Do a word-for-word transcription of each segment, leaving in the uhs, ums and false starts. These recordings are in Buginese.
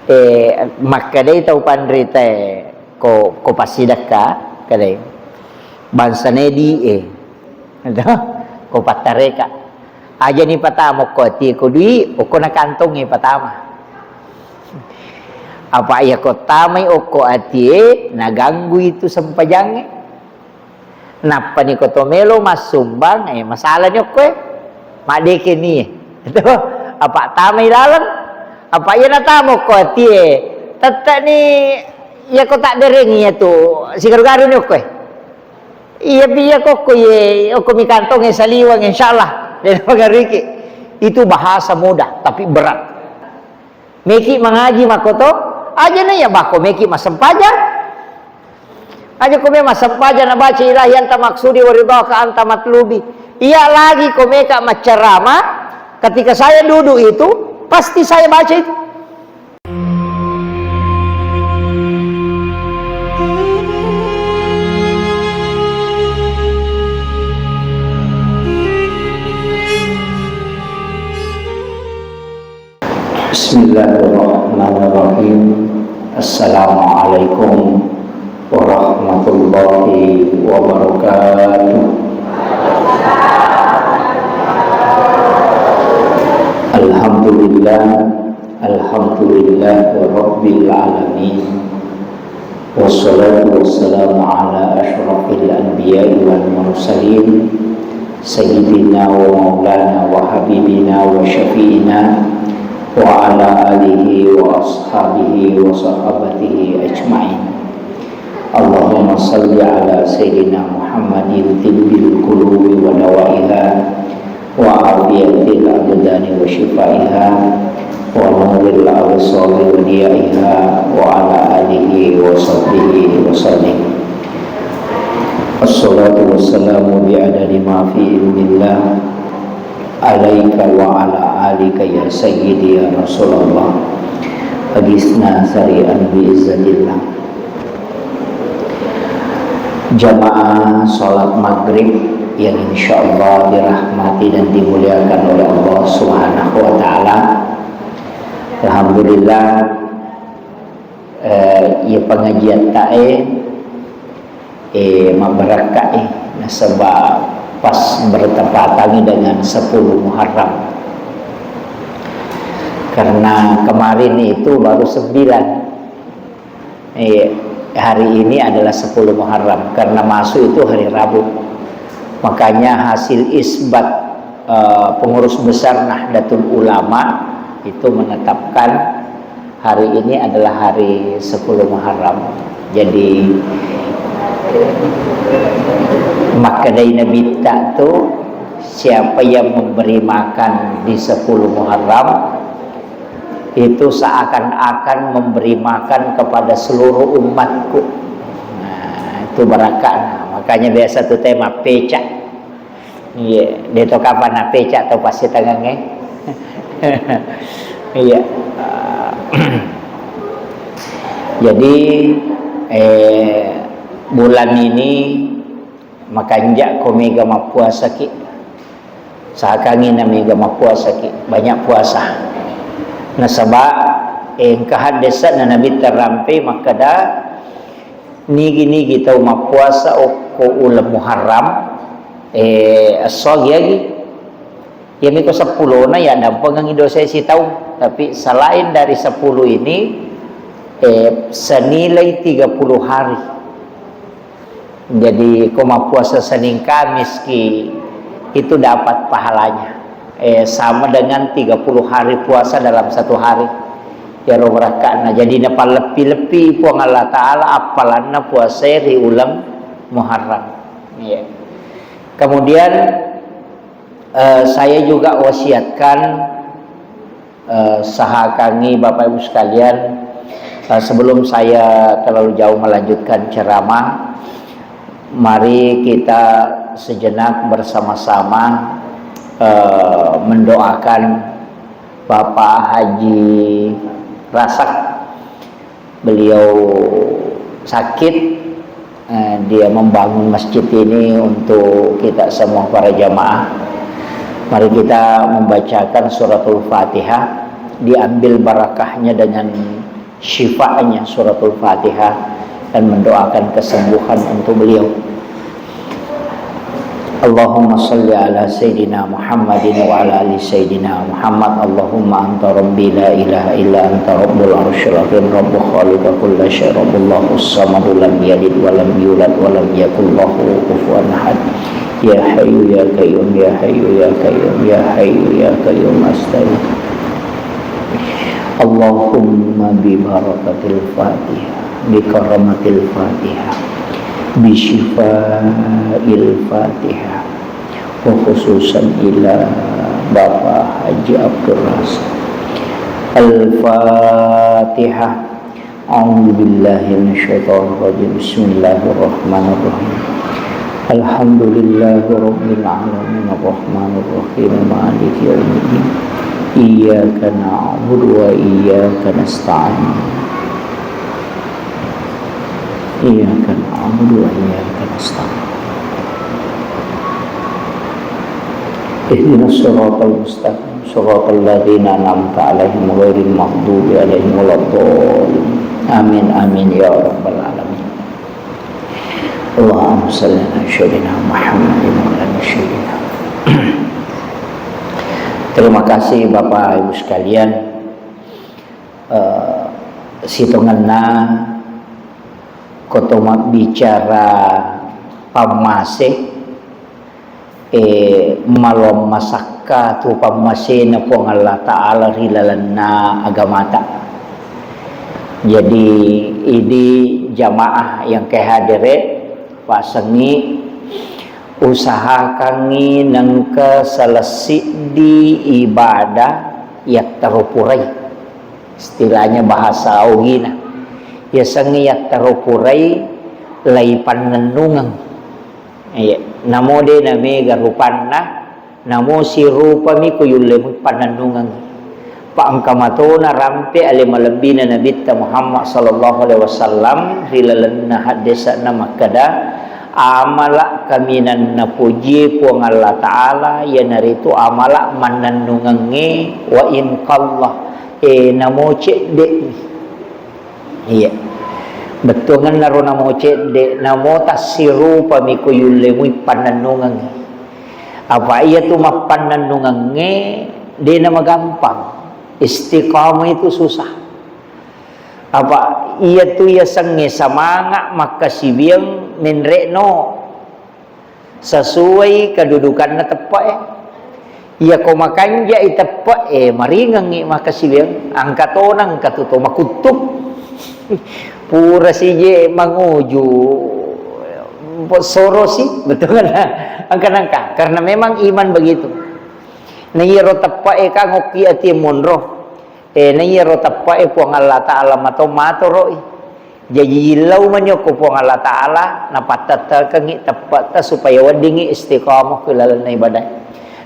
Eh, makkedai tau panritae, ko, ko passidekka, kedai. Bangsane di e. Ko pattareka. Ajani patama okko atie ko dui, okko na kantongnge patama. Apa iya ko tamai okko atie, naganggu itu sempajangnge. Nappani ko to melo massumbang, eh, masalani okko e. Maddeke ni e. Itu, apa tamai laleng? Apa iya natama okko atie, tette ni iya ko tabberengi iya tu, sigaru-garu ni okko e. Iya pi iya kokko ye, okko mi kantong e saliweng, insyaallah. Dena pangariki. Itu bahasa mudah, tapi berat. Meki mangaji makoto, aja na iya bako meki masempajang. Aja ko me masempajang na baca ilahi anta maksudi wa ridhaka anta matlubi. Iya lagi ko meka maccarama, ketika saya duduk itu, pasti saya baca itu. Bismillahirrahmanirrahim. Assalamualaikum warahmatullahi wabarakatuh. Alhamdulillah, alhamdulillah rabbil alamin. Wassalatu wassalamu ala asyrafil anbiya'i wal mursalin, sayyidina wa maulana wa habibina wa syafi'ina wa ala alihi wa ashabihi wa sahabatihi ajma'in. Allahumma salli ala sayyidina Muhammadin tibbil qulubi wa dawaiha wa afiyatil abdani wa syifaiha wa nuril absari wa diyaiha wa ala alihi wa sahbihi wa sallim. Assalatu wassalamu bi adadi ma fi ilmillah alaika wa ala alika ya sayyidi ya Rasulullah. Hadisna sari'an bi izzatillah. Jamaah salat maghrib yang insyaallah dirahmati dan dimuliakan oleh Allah Subhanahu wa taala. Alhamdulillah, eh, iya pengajian tae, eh, mabarakka, eh, nasaba pas bertepatan dengan sepuluh Muharram. Karena kemarin itu baru sembilan. Eh, hari ini adalah sepuluh Muharram, karena masuk itu hari Rabu. Makanya hasil isbat, eh, pengurus besar Nahdlatul Ulama itu menetapkan hari ini adalah hari sepuluh Muharram. Jadi, makkedai Nabitta tu, siapa yang memberi makan di sepuluh Muharram, itu seakan-akan memberi makan kepada seluruh umatku. Nah, itu barakka. Nah, makanya biasa tu tema peca. Iya, de to kapan na peca to pasti tangange. Iya. Jadi, eh, bulan ini makanja ko mega mappuasaki. Sakangi na mega mappuasaki, banyak puasa. Nasaba, eh, engka haddesana Nabi terrampe makkeda, nigi-nigi tau mappuasa okko uleng Muharram, eh, esso agi-agi. Iyami ko seppulona ya dampengengi dosa sitaung. Tapi selain dari sepuluh ini, eh, senilai tiga puluh hari. Jadi, ko mappuasa Senin Kamis ki, itu dapat pahalanya. Eh, sama dengan tiga puluh hari puasa dalam satu hari. Iyaro barakka'na. Jadi, napalleppi-leppi Puang Allah Ta'ala appalanna puasa ri uleng Muharram. Iya. Kemudian, eh, saya juga wasiatkan Eh, sahakangi Bapak Ibu sekalian, eh, sebelum saya terlalu jauh melanjutkan ceramah, mari kita sejenak bersama-sama, eh, mendoakan Bapak Haji Rasak. Beliau sakit, eh, dia membangun masjid ini untuk kita semua para jamaah. Mari kita membacakan suratul Fatihah, diambil barakahnya dengan syifaatnya suratul Fatihah dan mendoakan kesembuhan untuk beliau. Allahumma salli ala Sayyidina Muhammadin wa ala ali Sayyidina Muhammad. Allahumma anta rabbi la ilaha illa anta rabbul arsyil azim rabbu khaliqa kulla syai rabbullahu samadu lam yalid wa lam yulad wa lam yakul lahu kufuwan ahad. Ya Hayyu Ya Qayyum, Ya Hayyu Ya Qayyum, Ya Hayyu Ya Qayyum, astaghfir. Allahumma bi barakatil Fatihah, bi karamatil Fatihah, bi syifail Fatihah, wa khususan ila Bapak Haji Abdul Razak. Al-Fatihah. A'udzu billahi minasyaitonir rajim. Bismillahirrahmanirrahim. Alhamdulillahi rabbil alamin, arrahmanir rahim, maliki yaumiddin. Iyyaka na'budu wa iyyaka nasta'in. Iyyaka na'budu wa iyyaka nasta'in. Ihdinas siratal mustaqim, siratal ladzina an'amta 'alaihim ghairil maghdubi 'alaihim waladdallin. Amin, amin, ya rabbal alamin. Allahumma shalli ala sayyidina Muhammadin wa ala ali sayyidina. Terima kasih Bapak Ibu sekalian. Eh, sitongenna ko to mabbicara pammase, eh, maloang masakka tu pammasena Puang Allah Ta'ala ri lalenna agamata. Jadi, idi jamaah yang kehadere, Pak Sengi, usahakangngi nengka salessiddi ibadah yattaro purai. Istilahnya bahasa ogina. Yasengnge yattaro purai lai pannennungeng. Iya, namo de namega rupanna, namo sirupami ko yulle mui pannennungeng. Pa engka matona rampe ale malebbina Nabitta Muhammad sallallahu alaihi wasallam ri lalenna haddese'na makkeda, amala kaminang napojie Puang Allah Ta'ala iyanaritu amala mannennungengnge wa in qalla, e, namo cedde'mi. Iya. Bettuangenna ro namo cedde, namo tassirupami ko yulle mui pannennungengnge. Apa iyatu mappannennungengnge de namagampang. Istiqamah itu susah. Apa iyatu yasengnge semangat makkasiwiang menre'no. Sesuai kedudukanna teppe'e. Iyako makanja'i teppe'e, maringengngi makkasiwiang, engka tona engka tu to makuttu. Pura sije manguju, sorosi, betul kan? Engka nangka, karena memang iman begitu. Na iyaro teppe'e kan okki ati monro. E, na iyaro teppe'e Puang Allah Ta'ala mato-, matoro'i. Jaji, illau mani okko Puang Allah Ta'ala, napattettekengngi teppe'ta supaya weddingngi istiqamah ku lalenna ibadah.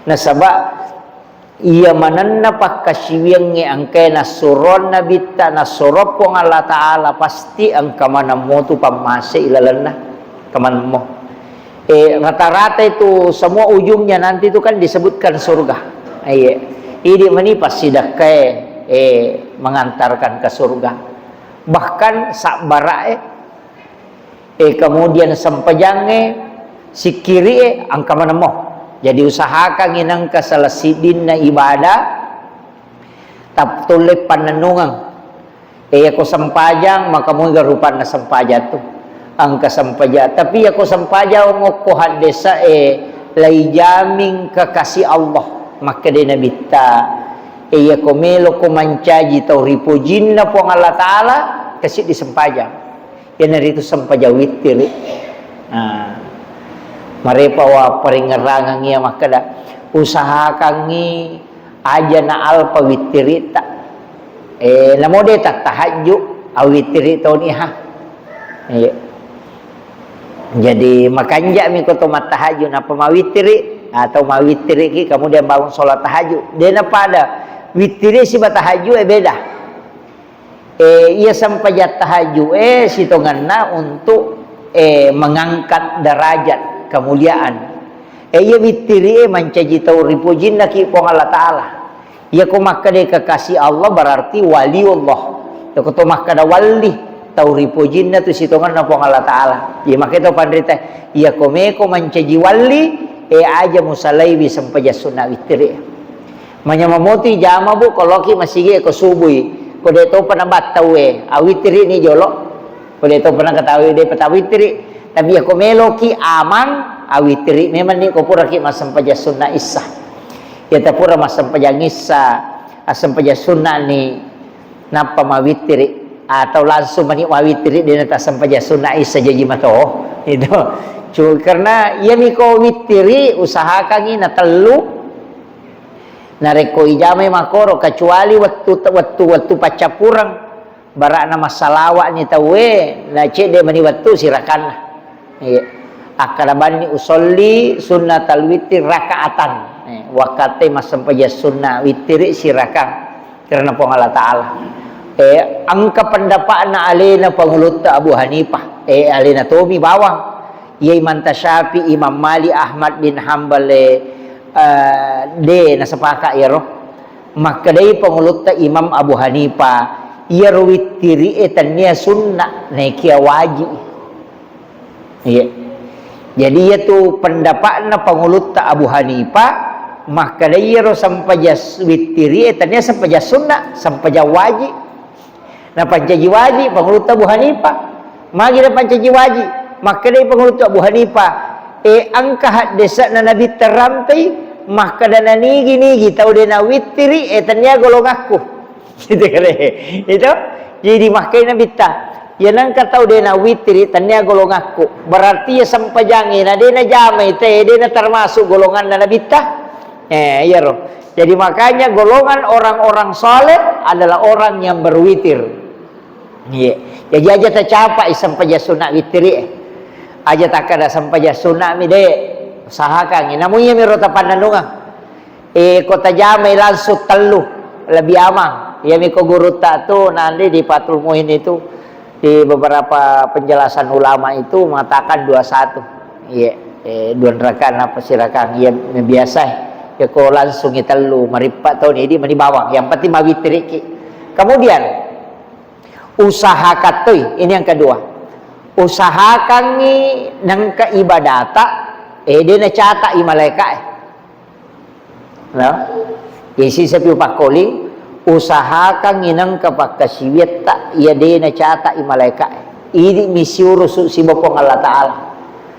Nasaba, iya manenna pakkasiwiangnge engkae nassuroang Nabitta, nassuroang Puang Allah Ta'ala, pasti engka manemmo tu pammase ilalenna, engka manemmo. Eh, rata-rata itu semua ujungnya nanti itu kan disebutkan surga. Iya. Idi mani passidakkae, eh, mengantarkan ke surga. Bahkan sabbara'e, eh, kemudian sempajangnge, sikkiri'e, engka manemmo. Jadi usahakan inengka salah siddinna ibadah, tap-, tolle pannennungeng. E, yako sempajang, maka muiga rupanna sempajang tu. Engka sempajang. Tapi yako sempajang okko haddesa e, laijamin kekasih Allah. Makkeda Nabitta, e, yako meloko mancaji tau ripojinna Puang Allah Ta'ala, kasi disempajang. Iyanaritu sempajang wittiri. Nah, marepa wa paringerrangeng iya makkeda, usahakangngi aja na alpa wittirita. Eh, namo de tattahajju, awittiri toni ha. Iya. Jadi, makanja'mi ko to mattahajju, nappa mawittiri, atau mawittiriki, kemudian bangun sholat tahajud. De napada, wittiri siba tahajju, eh, beda. Eh, iya sempajang tahajud, eh, sitongenna untuk, eh, mengangkat derajat, kemuliaan. Eh, iya wittiri, eh, mancaji tau ripojinna ki Puang Allah Ta'ala. Iya ko makkeda kekasih Allah berarti waliullah. Toko to makkeda walli, tau ripojinna tu sitongenna Puang Allah Ta'ala. Jadi makanya tau panrita, iya ko meko mancaji walli, e aja musalaiwi sempajang sunna wittiri. Manyameng moti jama, Bu, ko loki masigi ko subui, ko de topa nabattau e, awittiri ni jolo. Ko de topa nakatawi de patawittiri. Tapi iya ko meloki amang, awittiri memang ni ko puraki massempajang sunna issa. Iya ta pura massempajang issa, assempajang sunna ni. Nappa mawittiri atau langsung mani mawittiri, de natasempajang sunna issa jaji mato. Itu. Cu-, karena iya miko wittiri usahakangi na tellu. Narekko ijamai makoro, kecuali wettu, wettu, wettu paccappureng, bara'na massalawa ni tauwe, na cedde mani wettu sirakanna. Iya. Akkada banni usolli sunnatal wittiri rakaatan. Eh, wakkatte massempajang sunna wittiri sirakang. Karena Puang Allah Ta'ala. Eh, engka pendapatna alena Pangulutta Abu Hanifah. Eh, alena tomi bawang. Iya Imam Tasyafi, Imam Malik, Ahmad bin Hambal, eh, eh, de nasepakat iyaro. Makkedai Pangulutta Imam Abu Hanifah, iyaro wittiri e tennia sunna, nekia wajib. Iya. Jadi, iyatu pendapatna Pangulutta Abu Hanifah, makkeda iyaro sempajang wittiri e, tania sempajang sunna, sempajang wajib. Napancaji wajib Pangulutta Abu Hanifah. Magi napancaji wajib? Makkedai Pangulutta Abu Hanifah, e, engka haddese'na Nabitta rampei, makkeda nanigi-nigi tau de nawittiri e, tania golongakku. Gitu kan, eh? Itu. Jadi makkai Nabitta, iya nengka tau de nawittiri, tania golongakku. Berarti iya sempajangnge na de najamai te, de na termasuk golonganna Nabitta. Eh, iyaro. Jadi makanya golongan orang-orang saleh adalah orang yang berwitir. Iya. Jadi aja tacapai sempajang sunna wittiri, eh. Aja takkada sempajang sunna mi de. Usahakan. Namun iya miro tapannanungang. Eh, ko tajamai langsung tellu, lebih aman. Iyami ko gurutta tu nanti di Fathul Muin itu, di beberapa penjelasan ulama itu mengatakan dua satu. Iya, eh, dua rakaat apa sirakang? Iya, biasa. Ya ko langsung tellu, marippa toni, di mani bawang. Yang penting mawitiriki. Kemudian, usahakan toi, ini yang kedua. Usahakangi nengka ibadata, eh, de nacata i malaika, eh. No? Jadi, sisa piu pakkoling, usahakan inengka pakkasiwiatta, iya de nacata i malaika. Idi mi siurusu siba Puang Allah Ta'ala.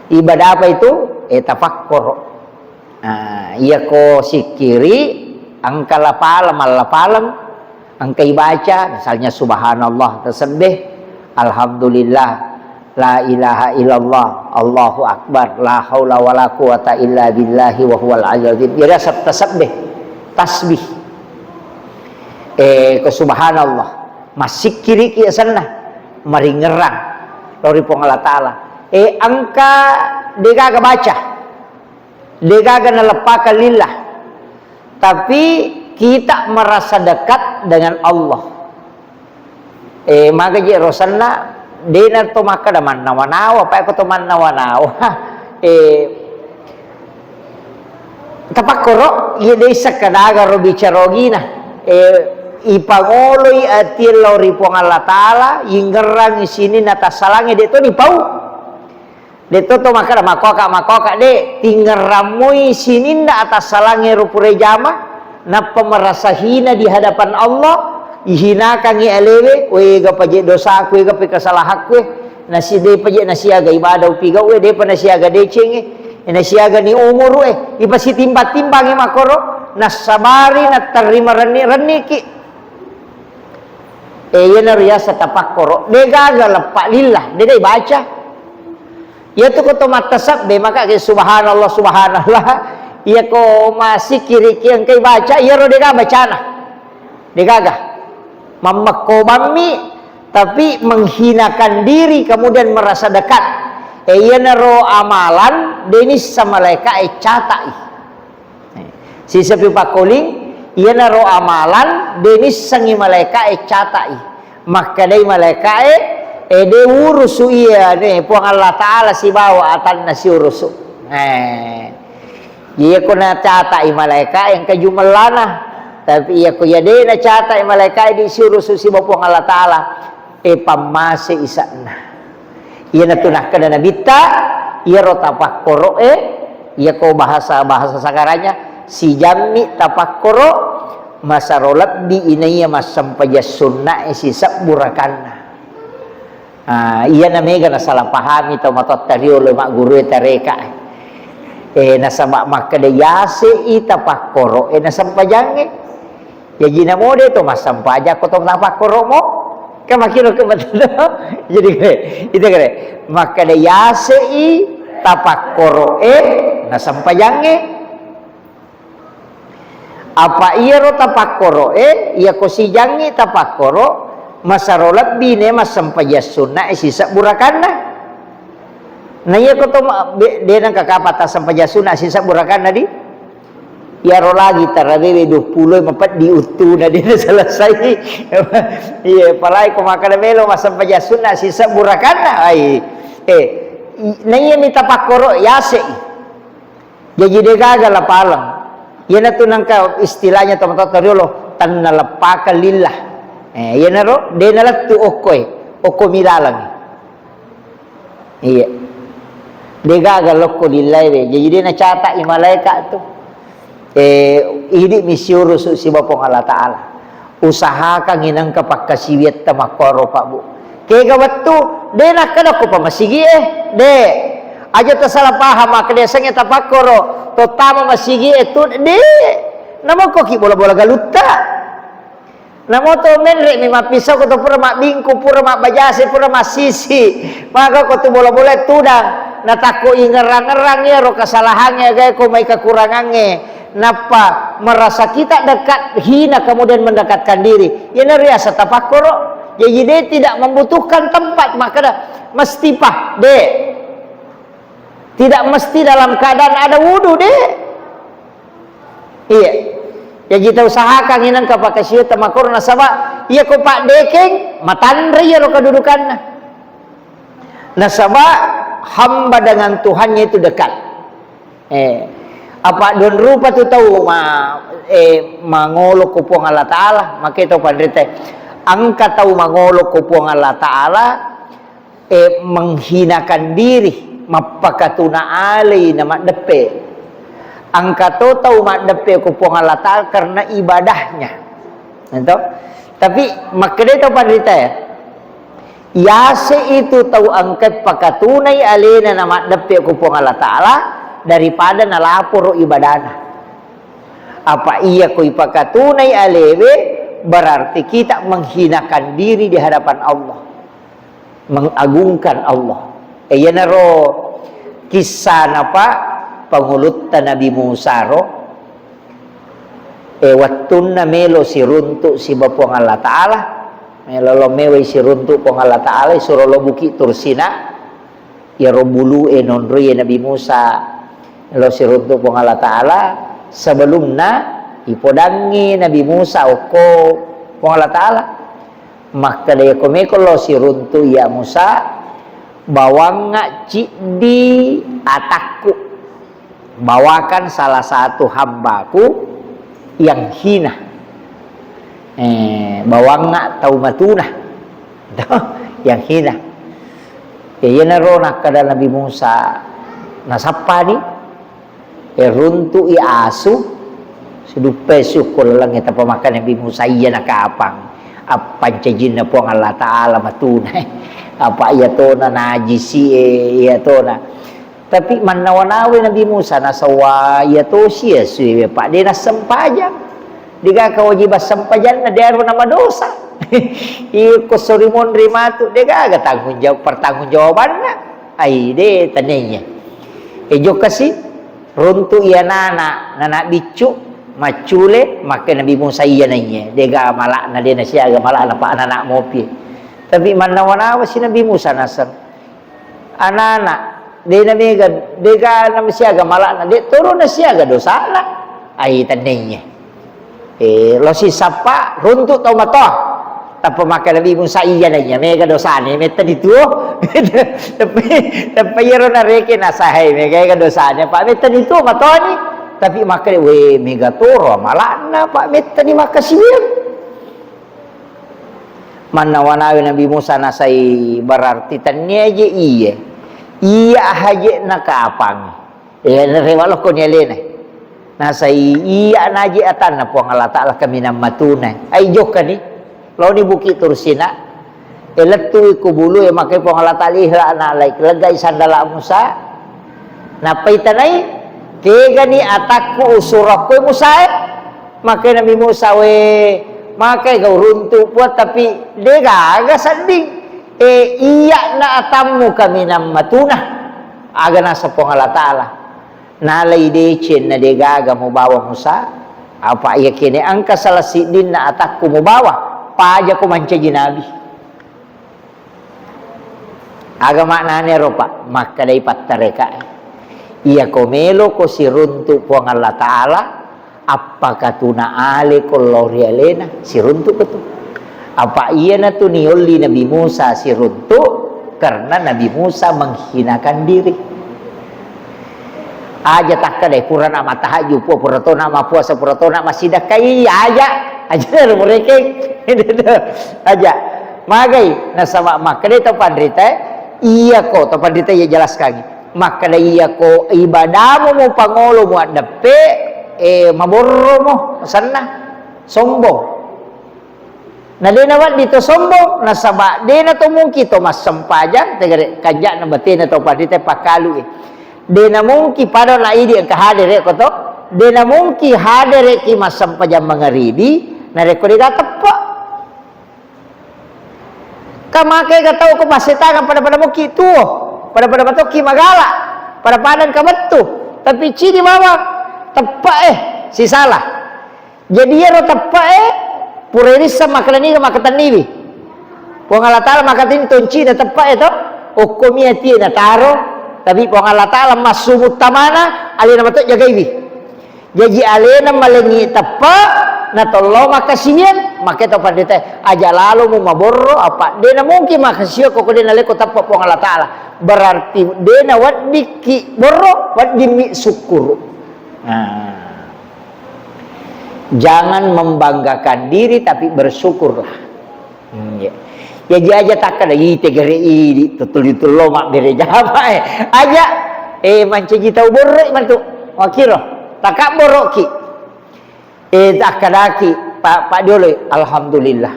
Ibadah apa itu? Eh, tafakkoro. Nah, iya ko sikkiri, engka lapaleng, mallapaleng, engka ibaca, misalnya subhanallah, tasebbe, alhamdulillah, La ilaha illallah, Allahu Akbar, la haula wala quwata illa billahi wa huwal aliyul azim. Jadi, asap tasbih, tasbih. Eh, ko subhanallah, massikkiriki asenna, maringerrang lao ri Puang Allah Ta'ala. Eh, engka degaga baca, degaga naleppakang lillah. Tapi kita merasa dekat dengan Allah. Eh, magaji rosanna, dena to makkada mannawa-nawa, apa ko to mannawa-nawa. Eh, tapakkoro, iya desa kadaga ro bicara ogina. Eh, ipangoloi ati lao ri Puang Allah Ta'ala, ingerrang sininna tassalangi de to dipau. De'to to makkeda, "Makoka, makoka, de'." Tingerrammoi sininna atassalangnge ro pura jama, nappa merasa hina di hadapan Allah, ihinakangngi alewe, "We, ega paje dosaku, ega pe kesalahakku, eh. Nasi-, de' paje nasiaga ibadah upigau, eh, de'pa nasiaga decengnge, eh, nasiaga ni umuru, eh." Ipasitimbang-timbangngi makkoro, nassabari nattarima renni-renniki. Eh, iyanaro riaseng tapakkoro. De'gaga leppa lillah, de'ga ibaca. Iyatu ko to mattasebbe, maka ke subhanallah, subhanallah. Iya ko massikkiriki engka ibaca, iyaro de'ga bacana. De'gaga. Mammekkobammi, tapi menghinakan diri, kemudian merasa dekat. Eh, iyanaro amalan, de' nisseng malaeka e catai. Sisa pi pakkoling, iyanaro amalan, de' nissengngi malaeka e catai. Makkedai malaeka e, "Eh, de' urusu iya ne Puang Allah Ta'ala sibawa atanna siurusu." Eh. Iya ko nacatai malaeka e engka jumellana. Tapi iya ko iya de' nacata' malaika' disuruh susi ba Puang Allah Ta'ala, e, pammase isa'na. Iyanatu nakkeda Nabitta, iyaro tapakkoro'e, iya ko bahasa, bahasa sagaranya, sijammi tapakkoro, masaro lebbi inaiya massempajang sunna'e sisebbu rakanna. Ah, iyana mega nasalah pahami tau matoatta riolo maggurue tareka. Eh, nasaba makkeda yase'i tapakkoro, eh, nasempajangnge. Jaji namo de' to massempajang ko to tapakkoro mo. Kan makkiro ke betul. Jadi kere, itu kere. Makkeda yase'i tapakkoro, eh, nasempajangnge. Apa iyaro tapakkoro'e, iyako sijangngi tapakkoro, masaro lebbi ne massempajang sunna'e sisebbu rakanna. Na iyako to ma-, be-, de' nengka kapang tassempajang sunna' sisebbu rakanna di? Iyaro lagi tarawewe duappulo mapeddi uttuna de' naselesai. Iya, apalagi ko makkeda melo massempajang sunna' sisebbu rakanna, ai. Eh, i-, na iyami tapakkoro yase'i. Jaji de' gaga lapaleng. Iyanatu nengka istilahnya tomatoatta riolo, tennaleppakeng lillah. Eh, iyanaro de' nalettu okkoe, okko milaleng. Iya. De' gaga lokko lillaewe. Jaji de' nacata'i malaika' tu. Eh, idi' misiurusu siba Puang Allah Ta'ala. Usahakan inengka pakkasiwiatta makkoro, Pak, Bu. Kega wettu, de' nakkeda ko pa masigie, de'. Aja tasalah paham, makkeda sengnge tapakkoro, tottama masigie tu, de'. Namokkoki bola-bola galutta. Namo to menre' mi mappisau ko to pura mabbingku, pura mabbajase, pura massisi. Maka ko tu bola-bola tudang, natakko ingerang-ngerang iyaro kesalahangnge, agae ko mai kekurangangnge. Nappa merasa kita dekat, hina kemudian mendekatkan diri. Iyana riaseng tapakkoro. Jadi de' tidak membutuhkan tempat, makkeda mesti pa, de'. Tidak mesti dalam keadaan ada wudu, de'. Iya. Jadi kita usahakan inengka pakkasiwiatta makkoro nasaba iya ko paddekeng matanre iyaro kedudukanna. Nasaba hamba dengan Tuhannya itu dekat. Eh, apa don rupa tu tau ma-, eh, mangolo ko Puang Allah Ta'ala, makkeda tau panrita. Engka tau mangolo ko Puang Allah Ta'ala, eh, menghinakan diri, mappakatuna alei na maddeppe. Engka to tau maddeppe ko Puang Allah Ta'ala karena ibadahnya. Ento? Tapi makkeda tau panrita ya, yase itu tau engka pakatunai alena na maddeppe ko Puang Allah Ta'ala daripada nalaporo ibadana. Apa iya ko ipakatunai alewe, berarti kita menghinakan diri di hadapan Allah, mengagungkan Allah. Eh, iyanaro kissana, Pak, pangulutta Nabi Musa ro, eh, wettunna melo siruntu siba Puang Allah Ta'ala, melo lo mewai siruntu Puang Allah Ta'ala, isuro lo Bukit Tursina, iyaro bulu'e nonroie Nabi Musa, lo siruntu Puang Allah Ta'ala, sebelumna ipodangngi Nabi Musa okko Puang Allah Ta'ala. Makkeda, "Iyako meko lo siruntu iya Musa, bawangnga ciddi atakku, bawakan salah satu hambaku yang hina." Eh, bawangnga tau matuna. Yang hina. Ya, iyanaro nakkeda Nabi Musa, nasappani, eh, runtu'i asu, siduppai sukku lalengnge, tappa makkeda Nabi Musa, "Iyana kapang appancajinna Puang Allah Ta'ala matuna, eh. Apa iya tona najisi, eh, iya tona." Tapi mannawa-nawai Nabi Musa, nasaba iya tosi asue, Pak, de nassempajang. Dega kewajiban sempajanna, de aro namadosa. Iya ko sori monri matu, degaga tanggung jawab, pertanggungjawabanna. Ai, de tennia. E, jokkasi, runtu iya nana, nana biccu, maccule, makke Nabi Musa iya naiye. Dega malakna, de nasiaga malakna, Pak, anak mopi. Tapi mannawa-nawa si Nabi Musa naseng. Anana, de na mega, dega na siaga malakna, de toro na siaga dosana. Ai, tennia. Eh, lo sisappa, runtu tau matoa. Tappa makkeda Nabi Musa, iya na iya, mega dosana, metta dituo. Tappa, tappa iyaro nareke nasahai, mega ega dosana, Pak, metta dituo matoni. Tapi makkeda, "We, mega toro amala'na, Pak, metta ni makkasiwiang." Mannawa-nawi Nabi Musa nasai, berarti tennia je iye. Iya haje nakapang. Iya, narewa lokko ni alena. Nasai iya naje atanna Puang Allah Ta'ala kaminang matuna. Ai jokka ni. Laoni Bukit Tursina, e, lettui ku bulu, e, makkeda Puang Allah Ta'ala, "Ikhla' na'laik, leggai sandala' Musa." Nappa itanai, "Kegani atakku usurakku, e, Musa, e?" Makkeda Nabi Musa, "We, makkega uruntu' Puang, tapi de'gaga sedding, e, iya'na atammu kaminang matuna." Aga naseng Puang Allah Ta'ala, "Nalai deceng na de'gaga mubawa Musa, apa' iya kene engka salah siddinna atakku mubawa, pajako mancaji nabi." Aga maknana ero, Pak? Makkedai pattarekae, "Iyako meloko siruntu' Puang Allah Ta'ala, appakatuna aleko lao ri alena, siruntu'ko tu." Apa' iyanatu niolli Nabi Musa siruntu', karena Nabi Musa menghinakan diri. Aja takkeda, "Purana' mattahajju, pura tona' mappuasa, pura tona' massidakkai," aja. Aja ro murekeng. Aja. Magai, nasaba' makkeda to panrita, iyako to panrita iya jelaskangi. Makkeda, "Iyako ibadamu mupangolo muaddeppe, e, maborromo senna, sombong." Na de' nawedding to sombong, nasaba' de' na to mungkin to massempajang, tegere kanja'na batena to panrita pakkalu'i. De' na mungkin pada na idi' engka hadere' ko to, de' na mungkin hadere'ki massempajang mangaribi, narekko de' ga teppe'. Ka makkega tau ko massetangang pada-pada mokki tuo, pada-pada matokki magala, pada-pada engka bettu, tapi cidi bawang teppe', e, sisala. Jadi iyaro teppe'e pura irisseng makkeda niga makkatenniwi. Puang Allah Ta'ala makkatenni toncina teppe'e to, okkomi atie nataro, tapi Puang Allah Ta'ala massumu tamana, alena mato jagaiwi. Jaji alena malengi teppe', natollo makkasiwiang, makke to pandita, aja lalo mu maborro, apa de' na mungkin makkasiwiang ko, ko de' naleko teppe' Puang Allah Ta'ala. Berarti de' naweddikki borro, weddimmi sukkuru. Nah. Jangan membanggakan diri, tapi bersyukurlah. Hmm, iya. Iya, ji aja takkeda, "Ih, tegere idi, tutuli-tullo mabbere jama, eh." Aja, eh, mancaji tau borro'i mantu. Makkiro, takabborokki. Eh, takkedaki, pa-, paddioloi, "Alhamdulillah."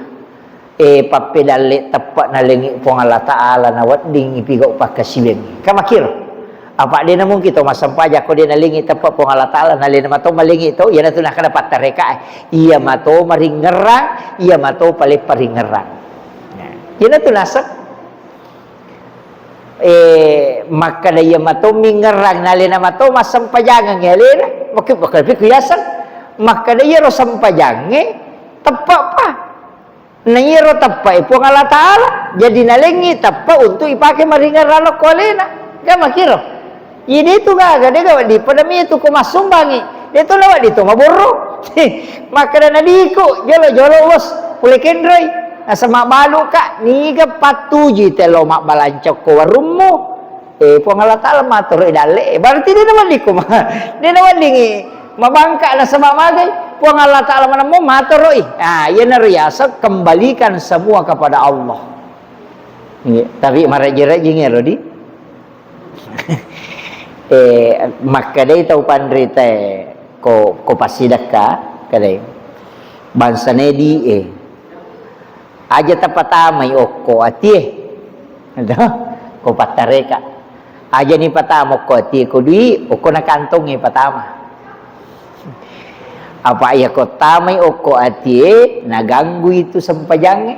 Eh, pappedalle teppe' nalengi Puang Allah Ta'ala, nawedding ipigau pakkasiwiang. Ka makkiro. Apa de' namungkin to massempajang ko de' nalengi teppe' Puang Allah Ta'ala, nalena mato malengi to, iyanatu nakkeda pattarekae. Iya mato maringngerang, iya mato pale paringngerang. Nah, iyanatu naseng. Eh, makkeda iya mato mingngerang, nalena mato massempajangeng alena, makke-, makkeda pikku yaseng. Makkeda iyaro sempajangnge teppe'pa. Na iyaro teppe'e Puang Allah Ta'ala, jadi nalengi teppe' untuk ipake maringngerang lokko alena. Ga makkiro. Iya, de' tu gaga, de' gaga wedding pada mitu ko massumbangi. De' tu nawedding to maborro. Makkeda nadiku, "Jolo-jolo, Bos, pole kenroi." Nasaba' mabbaluka, "Niga pattuju tello mabbalanca ko warummu?" Eh, Puang Allah Ta'ala matoroi dalle. Eh, berarti de' nawedding ko ma-, de' naweddingi mabangka nasaba' magai. Puang Allah Ta'ala manemmo matoroi. Ah, iyanaro yaseng kembalikan semua kepada Allah. Iya, tapi maraji-rajing ero di. Eh, makkedai tau panritae, ko, ko passidekka, kedai. Bangsana di, eh. Aja tapatamai okko atie. Ko pattareka. Aja ni patama okko atie, ko dui, okko na kantongnge patama. Apa iya ko tamai okko atie, naganggu itu sempajangnge.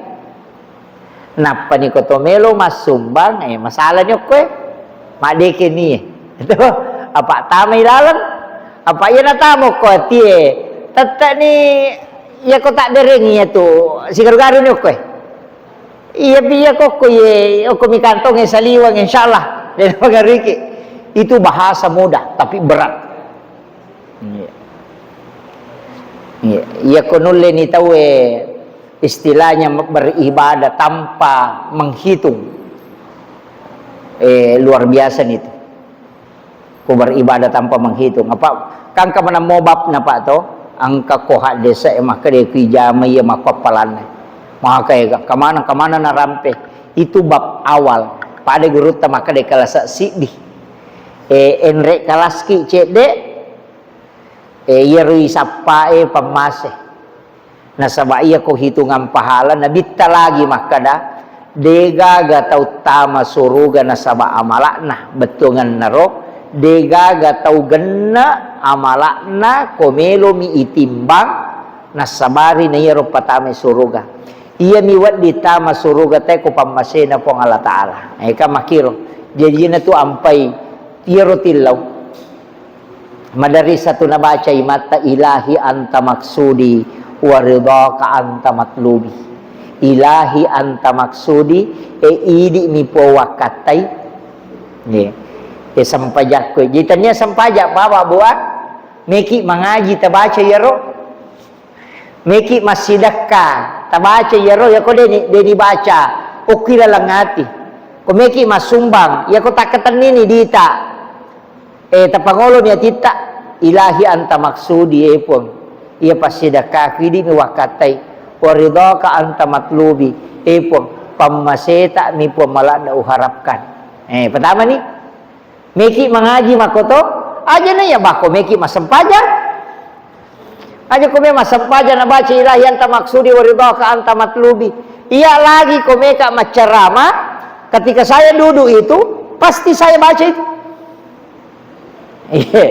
Nappani ko to melo massumbang, eh, masalani okkoe. Maddekeni, eh. Itu, apa tamai laleng? Apa iya natama okko atie? Tetteni iya ko tabberengi iya tu, sigaru-garuni okkoe. Iya pi iya kokko iye, okko mi kantongnge saliweng, insyaallah. De' napagariki. Itu bahasa mudah, tapi berat. Iya. Iya. Iya ko nulleni tauwe istilahnya beribadah tanpa menghitung. Eh, luar biasa nih itu. Ko beribadah tanpa menghitung. Apa, kan kamanammo bab napa to? Engka ko haddese makkeda ku ijama iya makkappalanna. Maka ega, kamana, kamana narampe? Itu bab awal. Pada gurutta makkeda kalasa siddi. E, enre kalaski cedde, e, iyaro isappae pammase. Nasaba iya ko hitungang pahala, Nabitta lagi makkeda, degaga tau tama suruga nasaba amala'na, bettuangennaro, degaga tau genna amala'na ko melomi itimbang, nassabari na iyaro patamai suruga. Iyami wedding tama suruga te ko pammasena Puang Allah Ta'ala. Eka makkiro. Jajina tu ampai iyaro tillau. Maderri satu nabaca imatta, "Ilahi anta maksudi wa ridhaka anta matlubi." Ilahi anta maksudi, e idi mi Puang wakkattai. Nggih. E sempajakku. Jadi tania sempajak, Bapak, Buat. Meki mangaji tabaca iyaro. Meki massidekka, tabaca iyaro, yako deni, deni baca, okki laleng ati. Ko meki massumbang, yako takkatennini dita. E, tapangoloni atitta, "Ilahi anta maksudi, e Puang. Iya passidekkaku, idi mi wakkattai. Wa ridhaka anta matlubi, e Puang, pammaseta mi Puang maladda uharapkan." E, pertama ni, Meki mangaji makoto, aja na iya bako meki massempajang. Aja ko me massempajang nabaca, "Ilahi anta maksudi wa ridhaka anta matlubi." Iya lagi ko meka maccarama, ketika saya duduk itu, pasti saya baca itu. Iya.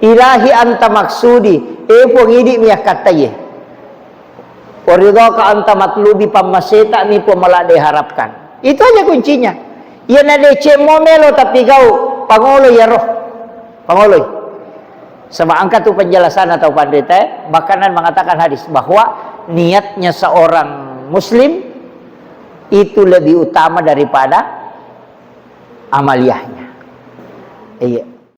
"Ilahi anta maksudi, e Puang idi mi akkattaye." Wa ridhaka anta matlubi, pammaseta mi Puang maladde harapkan. Itu aja kuncinya. Iya na deceng mo melo tapi gau, pangolo iyaro. Pangoloi. Sama angka tu penjelasan atau pandita, bahkan mengatakan hadis bahwa niatnya seorang muslim itu lebih utama daripada amaliyahnya. Iya.